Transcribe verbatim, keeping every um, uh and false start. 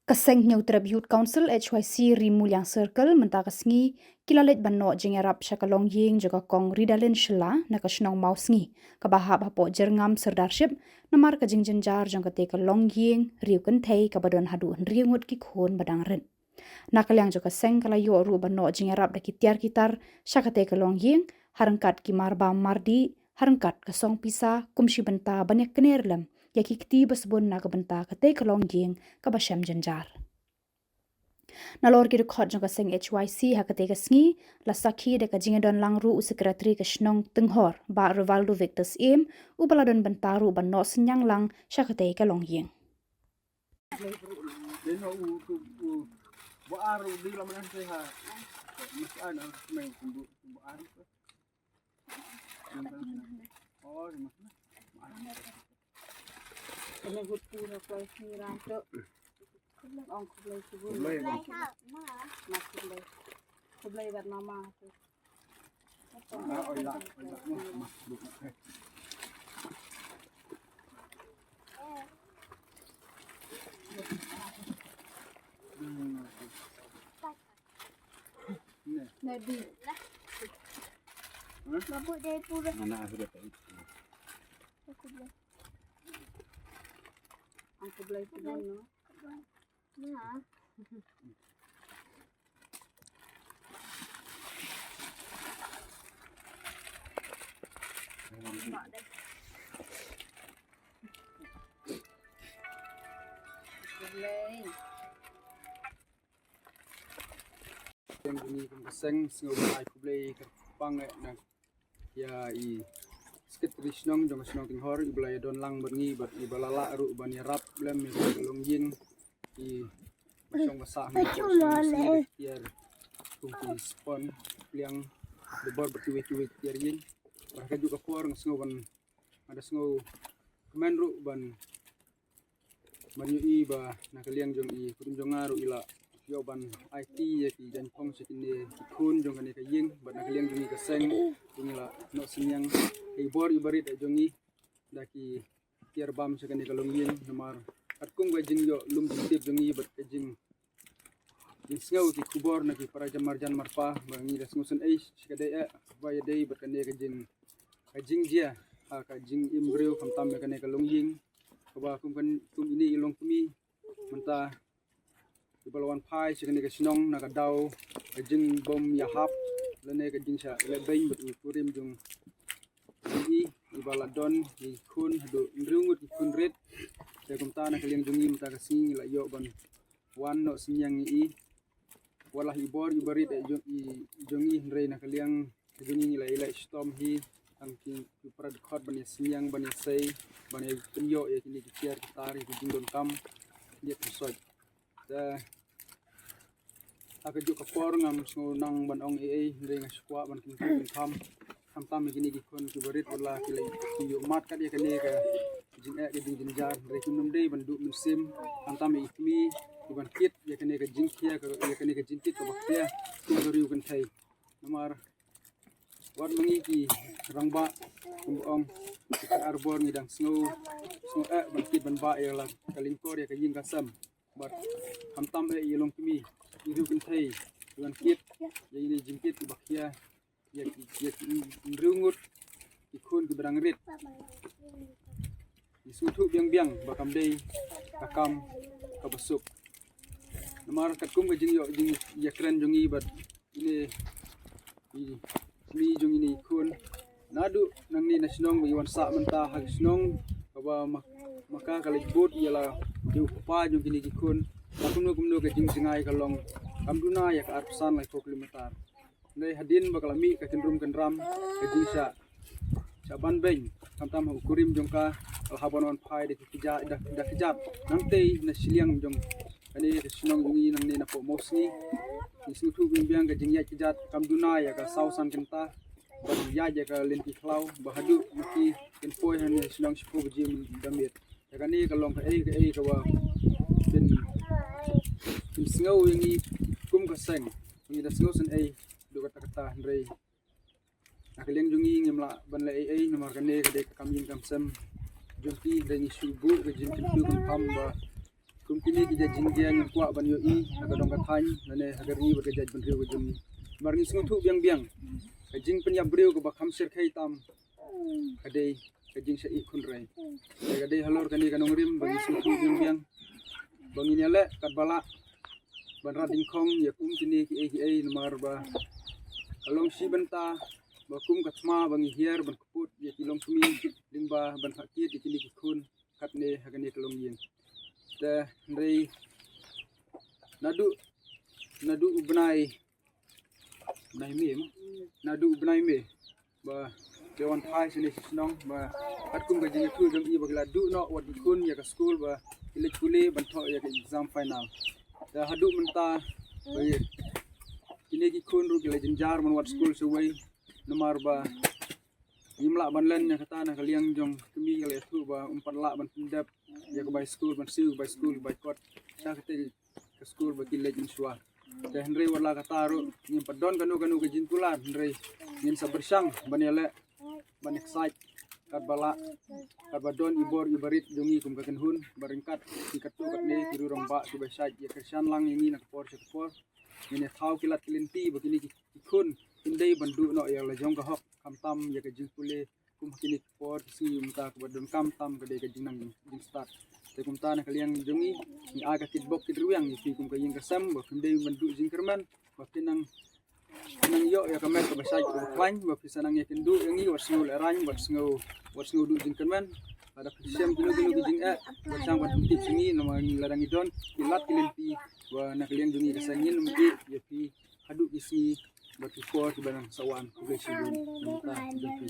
Ka seng Hynñiewtrep Youth Council H Y C Ri Muliang Circle mynta ka sngi ki la leit ban noh jingïarap sha ka longïing jong ka Kong Ridalin Shylla na ka shnong Mawsngi, kaba hap hapoh Jyrngam Sirdarship, namar ka jingjynjar jong katei ka longïing riew kynthei kaba don haduh hynriew ngut ki khun ba dang rit. Na ka liang jong ka seng ka la ïoh ruh ban noh jingïarap da ki tiar ki tar sha katei ka longïing, ha ryngkat ki marbam mardih, ha ryngkat ka song pisa, kum shi bynta ban ïakner lem ïa ki kti ba sbun na ka bynta katei ka longïing kaba shem jynjar. Nalor ki dkhot jong ka seng H Y C ha katei ka sngi, la sakhi da ka jingïadon lang ruh u Secretary ka shnong Tynghor, Bah Rivaldo Victor Syiem, uba la don bynta ruh ban noh synñiang lang sha katei ka longïing. Mabuk dari pura. Mana aku dapat itu? Aku beli. Aku beli pun, no? Ya. Khublei. Khublei. Kum ka seng, sngewbha ai khublei kyrpang eh na ïa i Secretary shnong jong ka shnong Tynghor, iba la ïadon lang bad ngi bad iba la lah ruh ban ïarap lem ïa ka longïing i ba shong ba sah ha ka shnong, tiar kum ki spon, pliang, dubor bad kiwei kiwei tiar ïing. Bad ha kajuh ka por nga sngew ban, nga da sngewkmen ruh ban ban ïohi ba na ka liang jong i kurim jong nga ruh i la ïoh ban aiti ïa ki jaiñphong sha kine ki khun jong kane ka ïing, bad na ka liang jong i ka seng ruh i la noh synñiang ïa i bor i barit jong i da ki tiar bam sha kane ka longïing, namar katkum ka jingïoh lum jingtip jong i bad ka jing jingsngew ki khubor na ki para jam marjan marpa ba ngi da sngewsynei shikatdei eh ba ïadei bad kane ka jing, ka jingjia ha ka jingim briew khamtam ïa kane ka longïing kaba kum kan, kum ine i longkmie mynta iba la wan phai sha kane ka shnong na ka daw ka jingbym ïahap lane ka jingshah lehbeiñ bad u kurim jong i, iba la don i khun haduh hynriew ngut ki khun rit. Te kumta na ka liang jong i mynta ka sngi la ïoh ban wan noh synñiang ïa i. Wat la i bor i barit eh jong i, jong i, hynrei na ka liang ka jong i la i la shitom hi tang ki, ki para dkhot ban ïa synñiang ban ïa sei ban ïa pynïoh ïa kine ki tiar ki tar ïa ki jingdonkam ïa ki soit. Te ha kajuh ka por ngam sngew nang ban ong ei ei, hynrei nga sngewkwah ban kyntu kyntham. Khamtam ïa kine ki khun ki barit wat la ki la ïoh mad kat ïa kane ka jingeh ka jingjynjar, hynrei kim nym dei ban duh mynsiem. Khamtam ïa i kmie i ban kit ïa kane ka jingkhia, ïa kane ka jingkit kaba khia kum ka riew kynthei. Namar wat ma ngi ki rangbah, kumba ong, ki ar bor ngi dang sngew, sngew eh ban kit ban bah ïa la ka lyngkor ïa ka ïing ka sem. Bad khamtam eh i longkmie, i riew kynthei, i ban kit ïa ine i jingkit kiba khia ïa ki, ïa ki hynriew ngut ki khun kiba dang rit. Ngi sngewthuh biang biang ba kam dei ka kam kaba suk. Namar katkum ka jingïoh jingïakren jong ngi bad ine i kmie jong ine i khun, naduh nangne na shnong ba i wan sah mynta ha ka shnong kaba ma, ma ka ka leit bud ïa la ïa u kpa jong kine ki khun. Ba kumno kumno ka jingjngai ka long kam duna ïa ka arphew san laiphew kilometer. Hynrei hadien ba ka la mih ka kynrum kynram ka jingshah, shah ban beiñ, khamtam ha u kurim jong ka, ka la hap ban wan phai da ki kjat, da, da kjat. Nangtei na shiliang jong kane ka shnong jong ngi nangne na poh Mawsngi, ngi sngewthuh biang biang ka jingïaid kjat kam duna ïa ka saw san kynta ban ïaid ïa ka lynti khlaw ba haduh ma ki kin poi hangne shnong shiphew baje da miet. Ïa kane ka long kaei kaei kaba pyn, pynsngew ïa ngi kum ka seng. Ngi da sngewsynei haduh katta katta, hynrei na ka liang jong ngi ngim lah ban leh ei ei namar kane ka dei ka kam ïing kam sem jong ki, hynrei ngi shu buh ka jingkyntu kynpham ba Kum kine ki jait jingeh ngim kwah ban ïohi ha ka dong ka thaiñ lane ha ka ri bad ka jaitbynriew ka jong ngi. Namar ngi sngewthuh biang biang ka jingpynïap briew kaba kham shyrkhei tam ka dei ka jingshah ïeh khun rei. Ka dei halor kane ka nongrim ba ngi sngewthuh biang biang ba ngin ïaleh katba lah ban rat dyngkhong ïa kum kine kiei kiei, namar ba ka long shi bynta ba kum ka thma ba ngi hiar ban kput ïa ki longkmie lyngba ban phah kit ïa kine ki khun katne ha kane ka longïing. Te hynrei naduh naduh u bnai, bnai May mo? Naduh u bnai May ba ki wan phai shane sha shnong ba katkum ka jingïathuh jong i ba ki la duh noh wat ki khun ïa ka skul ba ki leit pule ban thoh ïa ka exam final. Te haduh mynta ba kine ki khun ruh ki la jynjar ban wad skul shawei, namar ba ngim lah ban len ïa kata na ka liang jong kmie, ka la ïathuh ba um pat lah ban pyndep ïa ka bai skul, ban siew ka bai skul, ka bai kot sha kata ka skul ba ki leit mynshuwa. Te hynrei wat la kata ruh ngim pat don kano kano ka jingkular, hynrei ngin sa pyrshang ban ïaleh ban excite katba lah, katba don i bor i barit jong ngi kum ka kynhun, ba ryngkat ki katto katne ki rangbah kiba shait ïa kyrshan lang ïa ngi na ka por sha ka por. Ngin ïa thaw ki lad ki lynti ba kine ki khun kin dei ban duh noh ïa la jong ka hok, khamtam ïa ka jingpule kum ha kine ki por ki sngi mynta kaba donkam tam ka dei ka jingnang jingstad. Te kumta na ka liang jong ngi, ngi ai ka kitbok kitrwiang ïa phi kum ka ïing ka sem ba phin dei ban duh jingkyrmen, ba phin nang, phin nang ïoh ïa ka met kaba shait kaba khlaiñ, ba phi sa nang ïakynduh ïa ngi wat sngew lehraiñ, wat sngew, wat sngew duh jingkyrmen. Lada phi shem kino kino ki jingeh, wat shang ban pyntip sha ngi, namar ngi lada ngi don ki lad ki lynti ba na ka liang jong ngi ka seng, ngin ym ïeh ïa phi haduh ki sngi bad ki por kiba nang sa wan. Khublei shibun na ka bynta jong phi.